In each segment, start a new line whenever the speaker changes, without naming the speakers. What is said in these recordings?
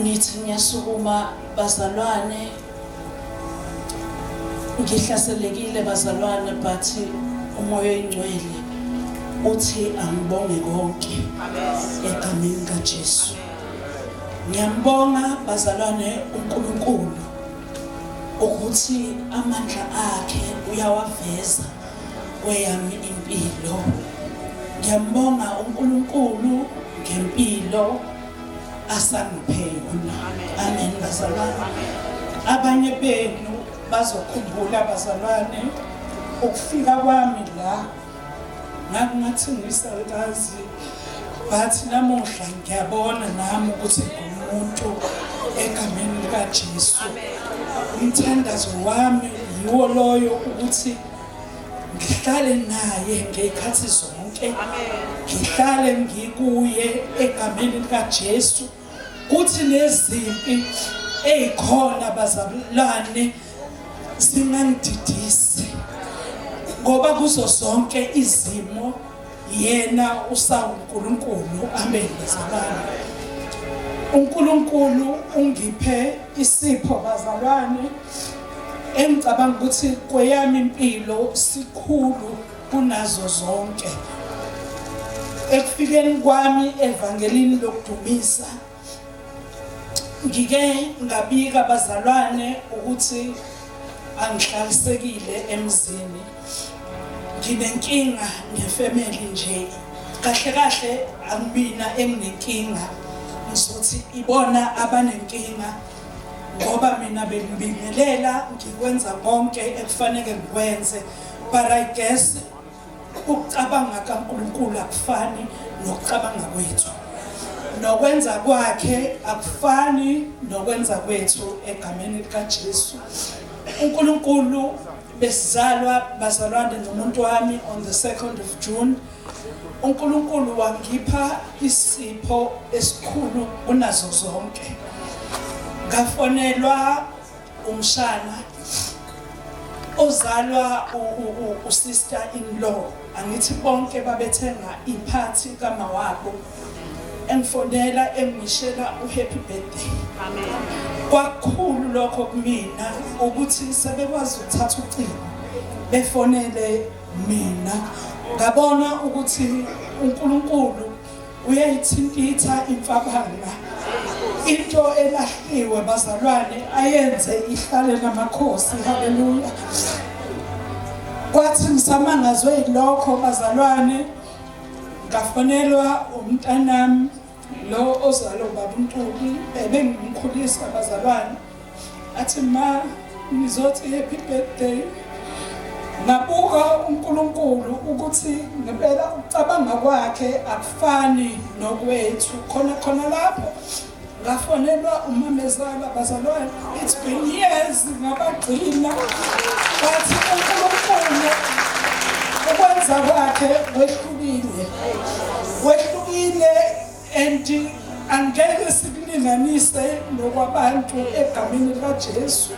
Ngithi ngiyasukuma bazalwane, ngihlaselekile bazalwane, but uMoya oyiNgcwele uthi angibonge konke egameni kaJesu. Ngiyambonga bazalwane uNkulunkulu ukuthi amandla akhe uyawaveza kweyami impilo. Ngiyambonga uNkulunkulu ngempilo asangiphe yona. Amen bazalwane. Abanye benu bazokhumbula bazalwane ukufika kwami la, ngakungathi ngiyisalukazi, but namuhla ngiyabona nami ukuthi ngumuntu egameni likaJesu. Umthandazo wami yiwo loyo, ukuthi ngihlale naye ngey'khathi zonke, ngihlale ngikuye egameni likaJesu, kuthi nezimpi ey'khona bazalwane zingangididisi, ngoba kuzo zonke izimo yena usawuNkulunkulu. Amen bazalwane. UNkulunkulu ungiphe isipho bazalwane, engicabanga ukuthi kweyami impilo sikhulu kunazo zonke. Ekufikeni kwami evangelini lokudumisa, ngike ngabika bazalwane ukuthi angihlalisekile emzini, nginenkinga nge-family nje. Kahle kahle angimina enginenkinga, ngizothi ibona abanenkinga, ngoba mina bengibingelela, ngikwenza konke ekufanele ngikwenze, but I guess ukucabanga kaNkulunkulu akufani nokucabanga kwethu, nokwenza kwakhe akufani nokwenza kwethu egameni likaJesu. UNkulunkulu, besizalwa bazalwane nomuntu wami on the 2nd of June. UNkulunkulu wangipha isipho esikhulu kunazo zonke. Ngafonelwa umshana ozalwa u-sister in law, angithi bonke babethenga iphathi kamawabo, engifonela engishela u-happy birthday. Kwakukhulu lokho kumina ukuthi sebekwazi ukuthatha ucingo befonele mina. Ngabona ukuthi uNkulunkulu uyayithintitha imfabanga, into elahliwe bazalwane ayenze ihlale namakhosi. Haleluya. Kwathi ngisamangazwe yilokho bazalwane, ngafonelwa umntanami lo ozalwa ubaba uNtuli, ebengimkhulisa bazalwane, athi, "Ma, ngizothi happy birthday." Ngabuka uNkulunkulu ukuthi ngempela ukucabanga kwakhe akufani nokwethu. Khona khona lapho ngafonelwa umamezala bazalwane, it's been years ngabagcina, bathi uNkulunkulu ukwenza kwakhe kwehlukile, kwehlukile, and angeke sikulinganise nokwabantu egameni likaJesu.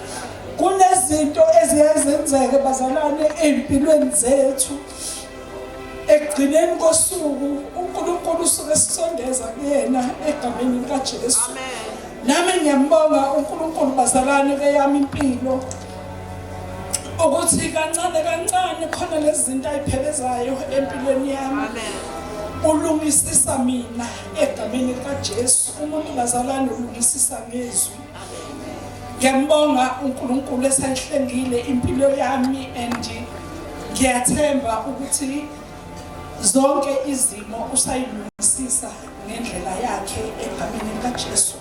Kunezinto eziyazenzeke bazalwane ey'mpilweni zethu, ekugcineni kosuku uNkulunkulu usuke esisondeza kuyena egameni likaJesu. Nami ngiyambonga uNkulunkulu bazalwane keyami impilo, ukuthi kancane kancane khona lezi zinto ayiphebezayo empilweni yami, ulungisisa mina egameni likaJesu. Umuntu bazalwane ulungisisa ngezwi. Ngiyambonga uNkulunkulu esayihlengile impilo yami, and ngiyathemba ukuthi zonke izimo usayilungisisa ngendlela yakhe egameni likaJesu.